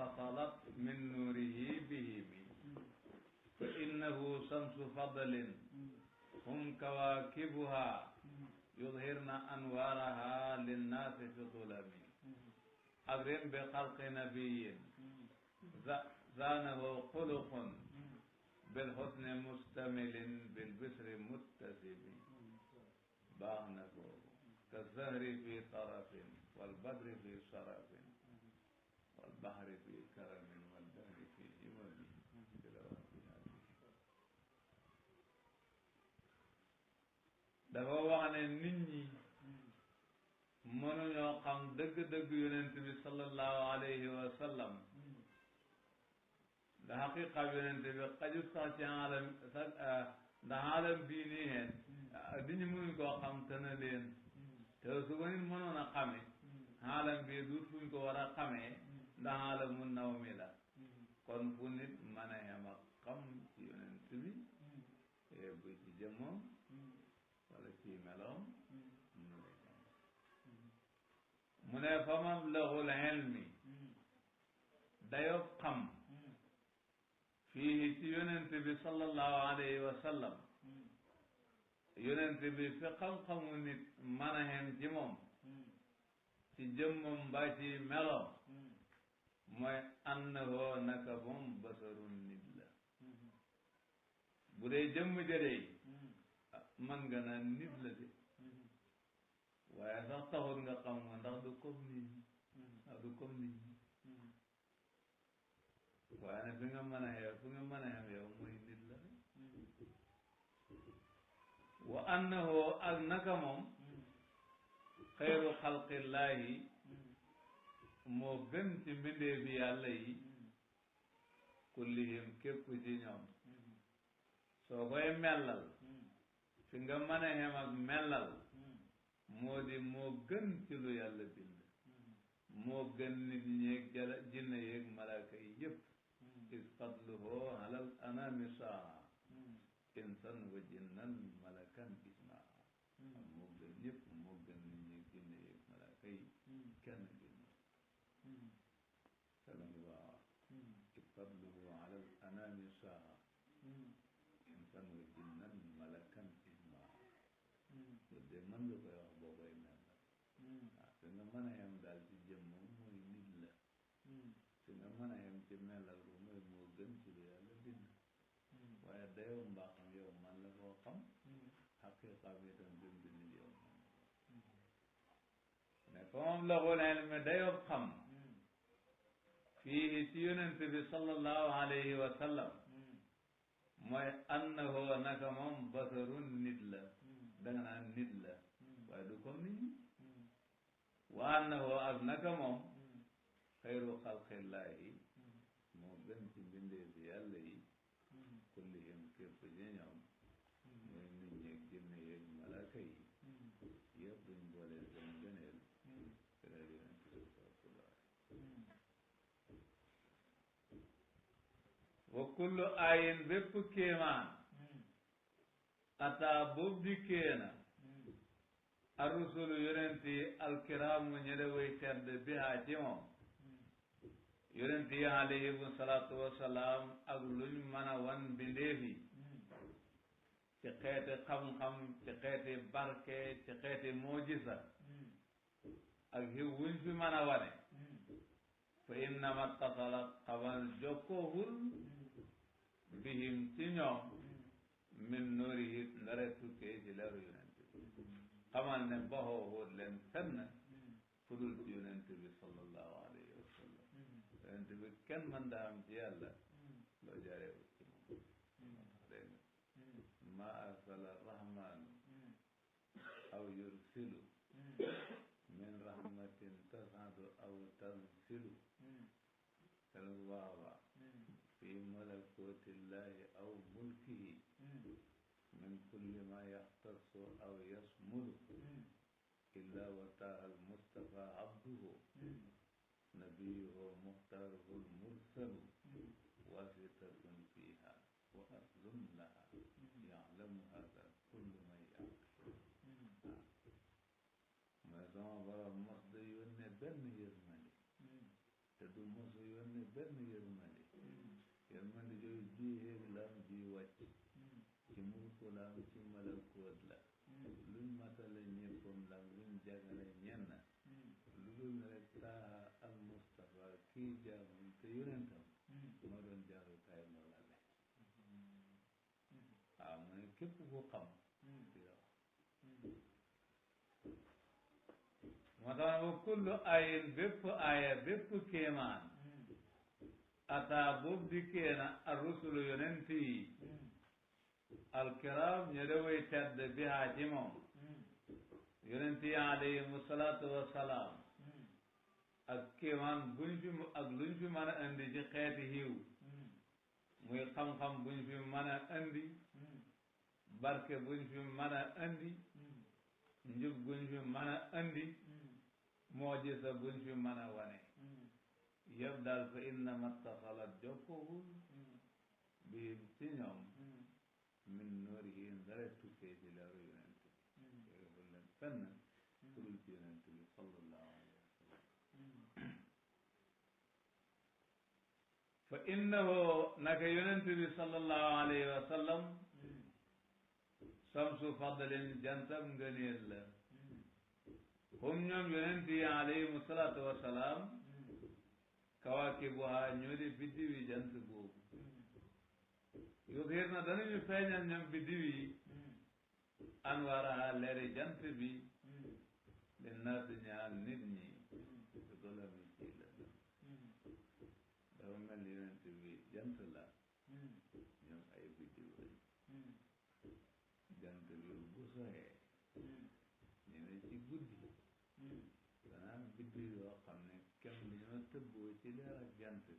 اتصلت من نوره بهم فإنه شمس فضل هم كواكبها يظهرن أنوارها للناس في ظلم أكرم بخلق نبي زانه خلق بالحسن مستمل بالبشر متسم baax na ko كالزهر في طرف والبدر في شرف والبحر في كرم والدهر في همم dafa wax ne nit ñi mënuñoo xam dëgg-dëgg yonent bi sallallahu alayhi wa sallam da xaqiqa yonent bi xajut sax ci alam sax ndax alam bii nii heen nit ñi mënuñ koo xam te na leen te su ko nit mënoon a xame alam bii duut fuñ ko war a xamee ndax alam mu naw mi la kon fu nit mën a yem ak xam ci yonent bi bu ci jëmmam wala ci meloom mu ne fa mablagul ilmi dayob xam fii ci yonent bi sallallahu alayhi wa sallam yonent bi fi xam-xamu nit mën a xem ci moom ci jëmmam mbaa ci meloom mooy annahu naka moom basarun nit la bu dee jëmm jëlee man nga naan nit la de waaye sax taxul nga xam nga ndax du comme nit ñi du comme nit ñi waaye nag fi nga mën a xew fi nga mën a xem yow mooy nit la wa annahu ak naka moom xayru xalqillahi moo gën ci mbindeefi yàlla yi kullihim képp ci ñoom soo koy mellal fi nga mën a xem ak mellal moo di moo gën ci lu yàlla bind moo gën nit ñeeg jala jinne yeeg malaaka yi yëpp is fadluhu alal anami saa insan wa jinnan malakan ismaa moo gën ñëpp moo gën nit ñeeg jinne yeeg malaaka yi kenn gën salami waaw is fadluhu alal anami saa insan wa jinnan malakan ismaa loolu de mën nga koy wax boo koy mel waaw fi nga mën a yem daal ci jëmmam mooy nit la fi nga mën a yem ci melal ko mooy moo gën ci lu yàlla bind waaye dayoo mbaaxam yow man la koo xam xaqiqa bi itam bi mu bind yow man ne fa moom la xul ilmi dayoo xam fii ci yonent bi sallallahu alayhi wa sallam mooy annahu naka moom basarun nit la danga naan nit la waaye du comme nit ñi wa annahu ak naka moom xayru xalqillahi moo gën ci mbindee bi yàlla yi kullihim képp ci ñoom mooy nit ñeeg jinne yeeg malaaka yi yëpp duñ boole seen gëneel fela yonent bi sallallahu wa kullu ayin bépp kéemaan ata boobu dikkee na arrusulu yonent yi alkiraamu ñële way tedd bihaa ci moom yonent yi alayhimu salaatu wasalaam ak luñ mën a wan bindeef yi ci xeeti xam-xam ci xeeti barke ci xeeti moojisa ak xiw wuñ fi mën a wane fa innama tasalat xamal jokkoowul bihim ci ñoom min noori it ndare tukkee ci leeru yonent bi xamal ne baxoowul leen fenn fu dul ci yonent bi sallallahu alayhi wa sallam yonent bi kenn mën daa am ci yàlla loo jaareewul ci moom dégg nga ma arsala rahmanu aw yursilu min rahmatin tasadu aw tansilu tel waawa fi malakotillahi aw mulkihi min kulli ma yaxtasu aw yasmulu illa wataha almustafa abduhu nabiyuhu muxtaruhu almursalu wasitatun fiha wa aslun laha yalamu hada kullu man yaqil mooy sama borom mos da yónne benn yërmande te du mosu yónne benn yërmande yërmande jooyu ji xéeg lam ji wàcc ci mulku lam ci malakoot la luñ matale ñëppam lam luñ jagale ñenn lu dul ne rek taaha al Mustafa kii jaamam te yonentam moo doon jaarukaay loola le waaw mu ne képp ku xam di la wax moo tax wa kullu ayin bépp aya bépp kéemaan ata boobu dikkee na ar rusulu yonent yi alkiram ñe de way tedd bihaa ci moom yonent yi alayhimu salaatu wassalaam ak kéemaan buñ fi ak luñ fi mën a indi ci xeeti xiiw muy xam-xam buñ fi mën a indi barke buñ fi mën a indi njub buñ fi mën a indi moojisa buñ fi mën a wane yëpp daal fa innama tasalat jokkoowul bii ci ñoom min noorihi ndare tukkee ci leeru yonent bi yooyu leen fenn kurul ci yonent bi sallallahu alayhi wa sallam fa innahu naka yonent bi sallallahu alayhi wa sallam samsu fadlin jantam ngëneel la hum ñoom yonent yi alayhimu salaatu wa salaam kawaakibuha ñoo di biddiwi jant boobu yudhir na danañu feeñal ñoom biddiw yi anwaraha leeri jant bi li naasi ñaal nit ñi su dolami ci lëndëm dafa mel ni yonent bi jant la ñoom ay biddiw lañ jant bi bu soxee ñu ne ci guddi dana am biddiw yoo xam ne kem li ñoo tëbboo ci leer ak jant bi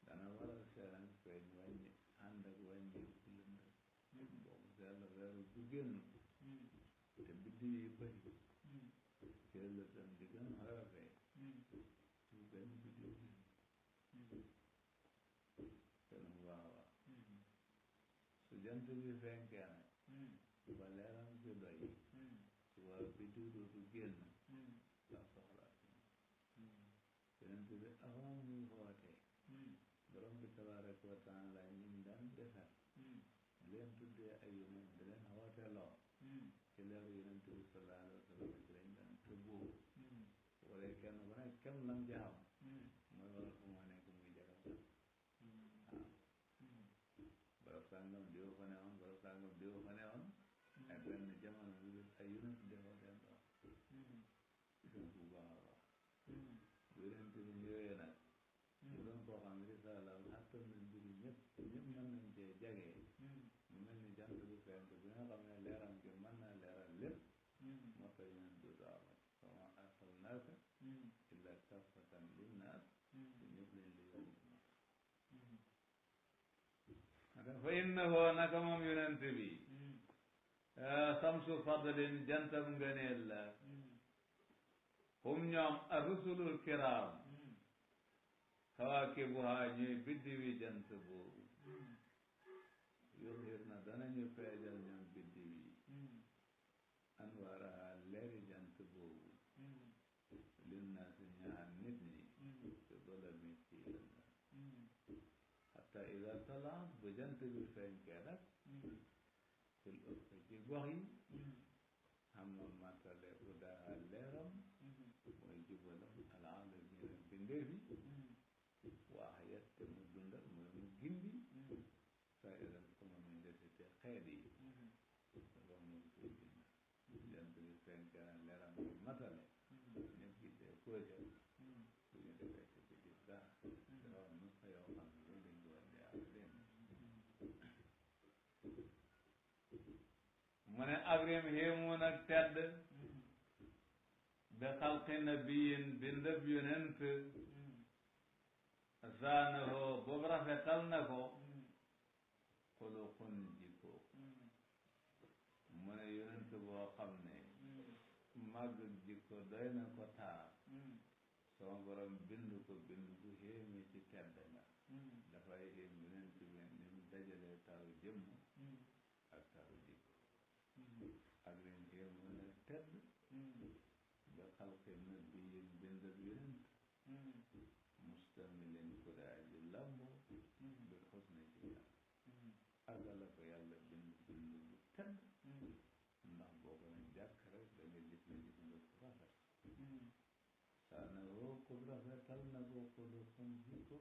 dana waral seeran feeñ wàññi ànd ak wàññi ci lëndëm boobu seetla weeru bu génn te biddiw yi bëri ci lëndëm di gën xarafee su benn biddiw génn kenn bu baax a baax su jant bi fenkee nag ba leeram si doy su waa biddiw dootu génn la soxla yonent bi avant muy xootee borom bi tabaraka wa taala ñim daan defar leen tuddee ay yonent di leen xoote loo ci leeru yonent bi sallallahu alayhi wa sallam ci lañ daan tëbboo wala kenn ku nekk kem lam jaxam mooy waral fu ma nekk muy jagal waaw barab sàngam diw fa ne woon barab sàngam diw fa ne woon ay benn jamono bu dul ay yonent defoo leen doon gën bu baax a baax bu yonent bi ñëwee nag mu doon koo xam risaala xattan na mbiri ñëpp ñëpp mën nañ cee jagee mu mel ni jant bu fenk bi nga xam ne leeram gi mën naa leeral lépp moo tax yonent du daamat wa maa arsalnaaka illa kaffatan linnaas te ñëpp lañ la yónni fa innahu naka moom yonent bi samsu fadlin jantam ngëneel la hum ñoom ar-rusulul kiram kawaakibuha ñuy biddiwi jant boobu yuxir na danañu feejal ñoom biddiw yi anwaraha leeri jant boobu linnaasi ñaar nit ñi ci dolami ci lëndëm hatta ida talaat bu jant bi fenkee nag fil ufq ci gox yi xam na matale udaha leeram mooy jubalam alaalamina bindeefi waax yet te mu dundal mooy mu gindi saa iran comme mu ndesite xeet yi dafa mu koy bind jant bi fenkee na leeram bi matale ñëpp gisee koojal bu ñu defee ci biti dara dafa am nu fa yoo xam ne loolu lañ ko war di aar leen mu ne agrim xéemun ak tedd bi xalqi nabiyin bindab yonent zaanaho boobu rafetal na ko xuluqun jikko mu ne yonent boo xam ne màgg jikko doy na ko taar sama borom bind ko bind bu xéeme ci tedd nga dafay xéem yonent bi ni mu dajalee taaru jëmm ak taaru jikko ak leen xéemoon ak tedd ba xalqi nabiyin bindab yonent mustamilin ku daa ji lambo bil xusni ci yàlla àggala ko yàlla bind bind bu tedd ndax boo ko ne jàkk rek da nga gis ne gis nga ku rafet saana woo ku rafetal na ko ko lu xam jikko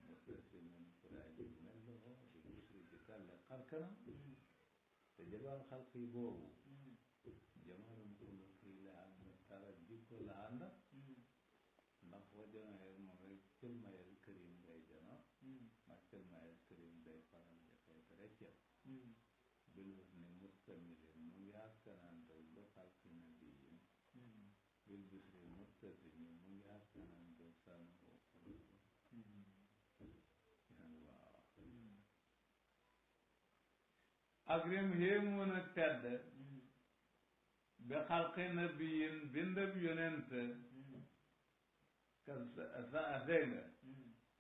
mustasimin ku daa ji mel ko bil busri ci tàlle xarkanam te jabal xalqi boobu jamalum xuluqi la ànd tara jikko la ànd ndax boo janooyee moom rek cëlmayel kërim ngay janoo ndax cëlmayel kërim day faral di xeet reccel bil husni mustamilin mu ngi askanantal ba xalqi nabiyin bil bisri mustasimin mu ngi askanantal sànn waaw ak rim xéemu na tedd bi xalqi nabiyin bindab yonent ka dégg nga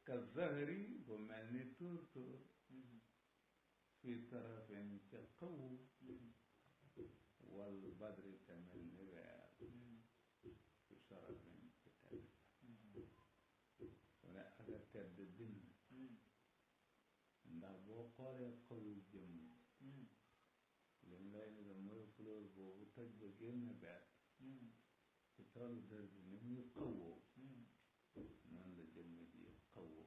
ka zahri bu mel ni tuur tuur fii tarafin ca xawu wal badri te mel ni weer fi sarafin ci tedd mu ne aka tedd bind ndax boo xoolee xawu jëmm lim lay ne mooy fleur boobu toj ba génn beet ci toolu dër bi ni muy xawoo noonu la jëmm ji xawoo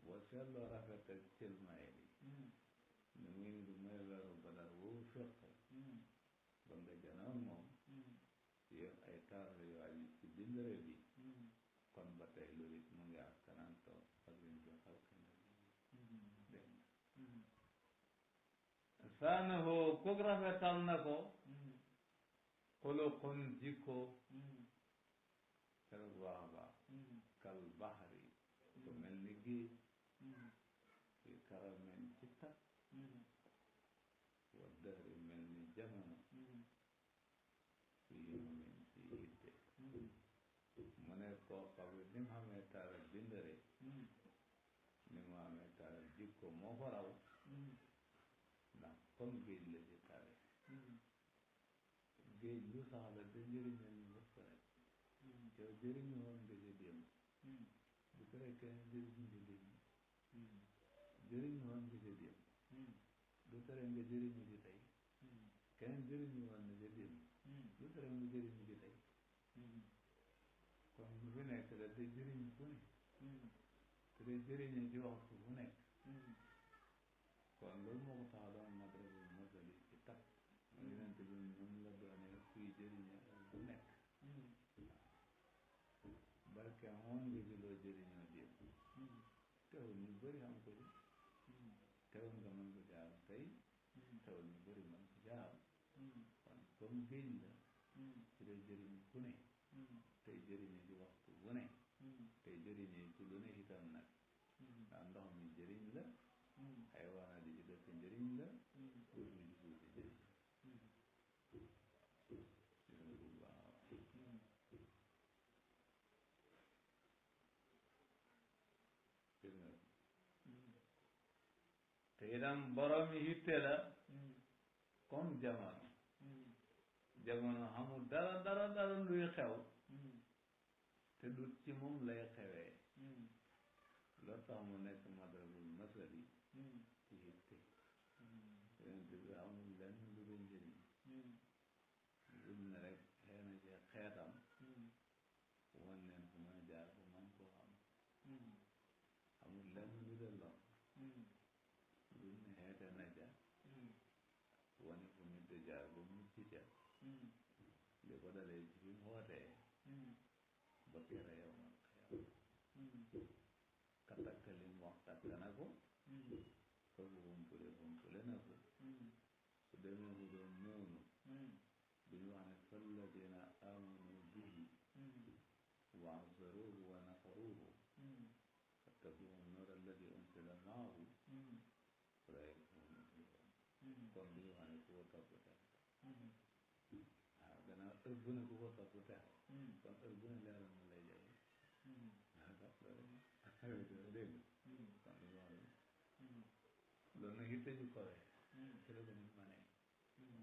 boo seetloo rafet ak cëlmaay li ni muy ni du may weeru badar woowu fekk ba nga janoo moom yëpp ay taar la yoo aju ci bindare bi kon ba tey loolu it mu ngi askanantoo ak liñ ko xalqi na dégg saanahoo kuk rafetal na ko xuluqun jikko keroog baax a baax kal baxari ko mel ni géej fi karamen ci tat wa dëhri mel ni jamono fi yomin ci yitte mu ne koo xam ne ni mu xamee taaral bindare ni mu amee taaral jikko moo ko raw ndax comme géej la ci taare géej lu sax la te njëriñal ñu wës ko rek yow jëriñu woon nga ca démb bu ko rek keneen jëriñu ci démb jëriñu woon nga ca démb lu tere nga jëriñu ci tey keneen jëriñu woon na ca démb lu tere nga jëriñu ci tey kon lu fi nekk la te jëriñ fu ne te de jëriñu ci waxtu fu nekk kon loolu moo ko tax a doon madrabul masali ci tab mu yonent bi moom la doonee kuy jëriñe bu nekk barke moom nga ci loo jëriñoo démb teewul ñu bëri xam ko ci teewul nga mën ko jaam tey teewul ñu bëri mën ko jaam kon comme géej la ci lay jëriñ ku ne tey jëriñe ci waxtu bu ne tey jëriñe ci lu ne itam nag ndax ndox mi jëriñ la xaywaanaat yi ci dëkk njëriñ la pour ñu ci suuf si jëriñ waaw te itam borom yitte la comme jamono jamono xamul dara dara dara luy xew te du ci moom lay xewee loolu tax mu nekk madrabul masali ci yitte yonent bi amul lenn lu dul njëriñ lu ne rek xëy na ci xeetam wan leen fu mën a jaar bu man koo xam amul lenn lu dul lor lu ne xeete na ja wane fu nit di jaar ba mucc ca li ko dalee ci fi mu wootee ba kere yow man xew ka takk li mu wax takk na ko ka ko humpule na ko su demee bu doon noonu duñu wax ne falladina amanu bihi wa azzaruhu wa nasaruhu fattabi'u nuura alladi unsila maahu ulaa'ika humu muflihuun kon duñu wax ne ku ko topp texe waaw gannaaw heure bu ne ku ko topp texe kon heure bu ne leeral na lay jaye dégg kon duñu wax loolu nag yitte ju kawe ci la ko nit ma ne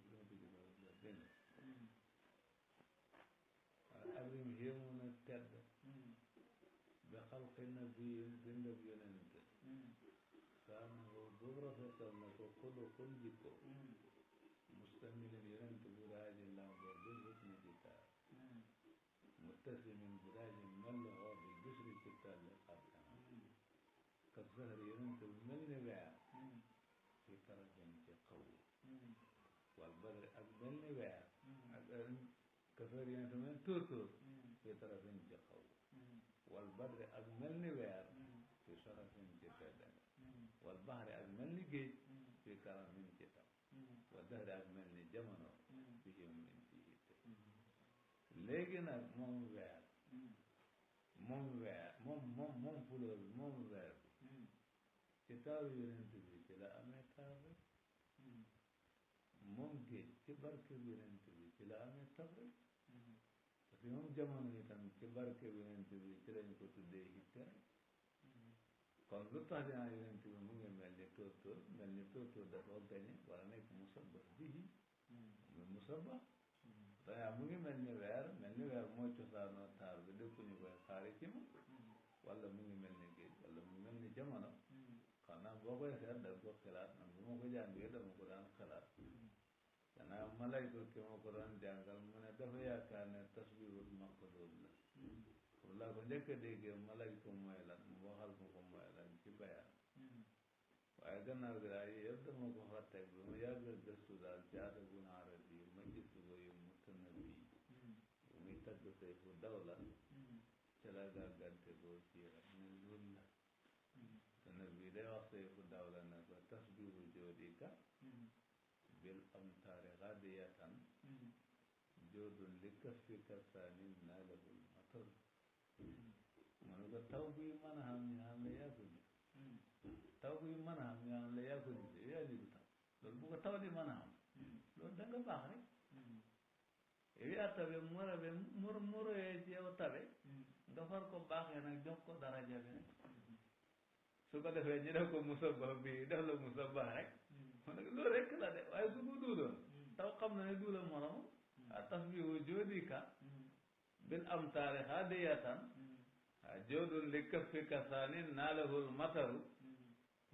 loolu ju kawe dégg abrim yéemu na tedd bi xalqi nabiyin bindab yonente saanahu boobu rafetal na ko xuluqun jikko mustamilin yonente bu daaji lamboo bil husni ci taar muttasimin bu daaji melloo bil bisri ci talli xarkanam ka zahri yonente bu mel ni weer fi tarafin ci xaw wal badri ak mel ni weer ak ka zahri yonente bu mel tóortóor fi tarafin ci xaw wal badri ak mel ni weer fi sarafin ci teddanga wal bahri ak mel ni géej fi karamin ci taw wal dahri ak mel ni jamono fi yawmin ci yitte léegi nag moom weer moom fulóor bi moom weer bi ci taaru yonent bi ci la amee taar rek moom géej ci barke bi yonent bi ci la amee taw rek parce que moom jamono itam ci barke bi yonent bi ci lañ ko tuddee hitte rek kon lu tax dinaa yonent bi mu ngi mel ni tóortóor dafa gañe wala nekk musabba bii muy musabba danga mu ngi mel ni weer mooy cosaanoo taar bi dëpp ñu koy xaari ci ma wala mu ngi mel ni géej wala mu ngi mel ni jamono xanaa boo koy seet da nga ko xalaat man bu ma ko jàngee dama ko daan xalaat gannaaw malayka ki ma ko doon jàngal mu ne dafa yaakaar ne tasbihul maqlub la pour laa ko njëkk a déggee malayka mooy lan mu waxal ko mooy lan ci bayaan waaye gannaaw gi daal yëpp dama ko fa teg bi ma yàgg a gëstu daal ci adabul arabi ma gis ko yu Mutanabbi bu muy tagg Sayfu Dawla ca la gàggante boo ci rek ne loolu la Mutanabbi day wax Sayfu Dawla ne ko tasbihu joodika bil amtaari gadiyatan joodun li kaffika saanin naalahul matar ma ne ko taw bi mën a xam ñu xam ne yaa ko ji taw bi mën a xam ñu xam ne yaa ko ji yaa ji du taw loolu bu ko taw di mën a xam loolu da nga baax rek yow yaa tabe mu royee ci yow tabe nga far ko baaxee nag jox ko daraja bi rek su ko defee ñu def ko musabba bi def la musabba rek ma ne loolu rek la de waaye su ko duuloon taw xam na ne duula morom a tasbihu joodika bil amtaari hadiyatan joodun li kaffi kasaanin naalahul mataru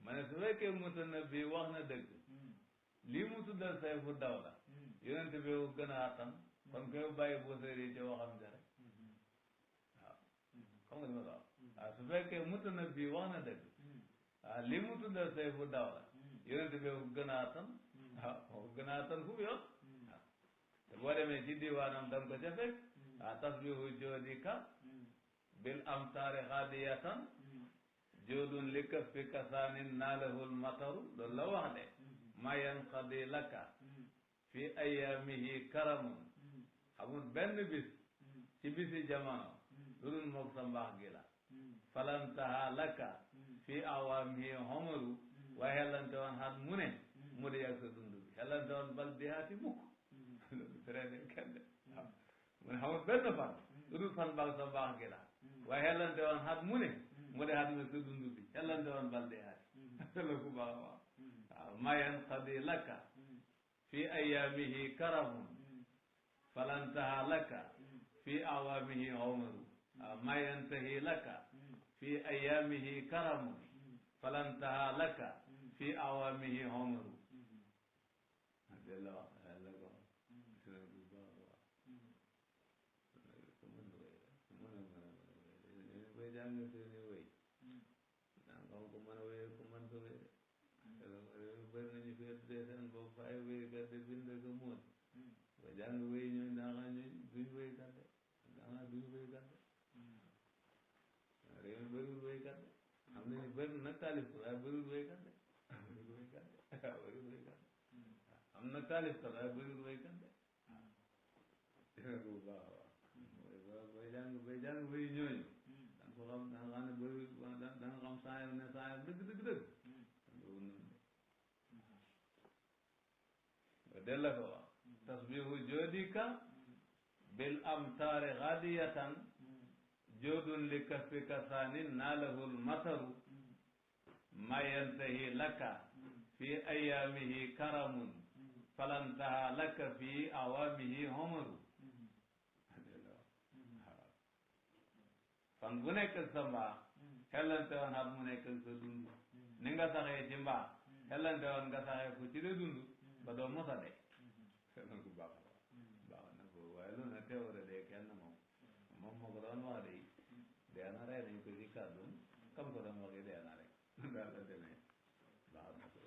ma ne su fekkee Mutanabbi wax na dëgg lii mu tuddal Sayfu Dawla yonente bi ko gën a attan kon koy bàyyi boo séeri ci waxam ja rek waaw xam nga li ma la wax waaw su fekkee Mutanabbi wax na dëgg lii mu tuddal Sayfu Dawla yonente bi ko gën a attan moo ko gën a attan fu mu yoon te boo demee ci diwaanam da nga ko ca fekk tasbihu joodika bil amtaari hadiyatan joodun li kaffi kasaanin naalahul mataru loolu la wax de ma yanqadi laka fi ayaamihi karamun amul benn bis ci bisi jamono lu dul moog sa mbaax gi la falantaha laka fi awaamihi homaru waaye xellante woon xat mu ne mu di yàgg sa dund bi xellante woon bal dihaati mukk loolu tere de kenn de waaw mu ne xamul benn fan lu dul fan mbaax sa mbaax gi la waaye xellante woon xat mu ne mu di xat me sa dund bi xellante woon bal dihaati la ku baax waaw waaw ma yanqadi laka fi ayaamihi karamun falantaha laka fi awaamihi homaru ma yantahi laka fi ayaamihi karamun falantaha laka fi awaamihi homaru la wax la ko bay jàng seeni wéy daan xam ko mën a wéy ko mën ko wéy bëri nañu fi tuddee seen bopp ay wéykat de bind ko moot ba jàng wéy ñooñu daa xam ne duñ wéykat de daa xam duñ wéykat de réew mi bëriwul wéykat de xam nañu bëri nag taalif ko waaye bëriwul wéykat de bëriwul wéykat de bëriwul wéykat de am na taalif ko waaye bëriwul wéykat de dina ko bu baax a baax bay jàng wéy ñooñu da nga ko xam da nga xam ne bëriwul da nga xam saayir ne saayir dëgg della ko wax tasbihu joodika bil amtaari gadiyatan joodun li kaffi kasaanin naalahul mataru ma yantahi laka fi ayaamihi karamun falantaha laka fi awaamihi homaru fan bu nekk sa mbaa xellante woon at mu nekk sa dund ni nga saxee ci mbaa xellante woon nga saxee ko ci de dund ba doo mos a dee loolu baax na ko waaye lu ne teewre de kenn moom moo ko doon wax de dee na rey nañ ko ci kàddu kam ko doon waxee dee na rek daal la demee baax na ko